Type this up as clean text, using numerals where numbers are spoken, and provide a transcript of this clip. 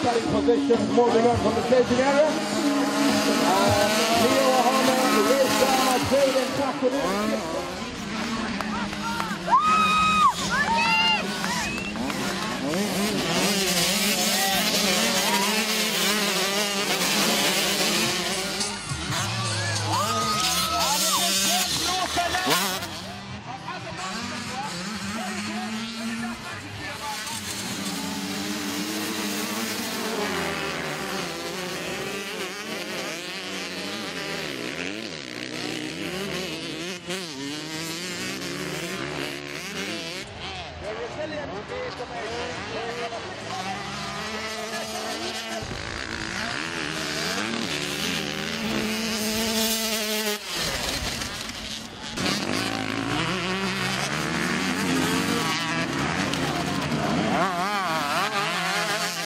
Starting positions moving on from the staging area. Leo Ahonen, Reza, Jaden Kakkonen.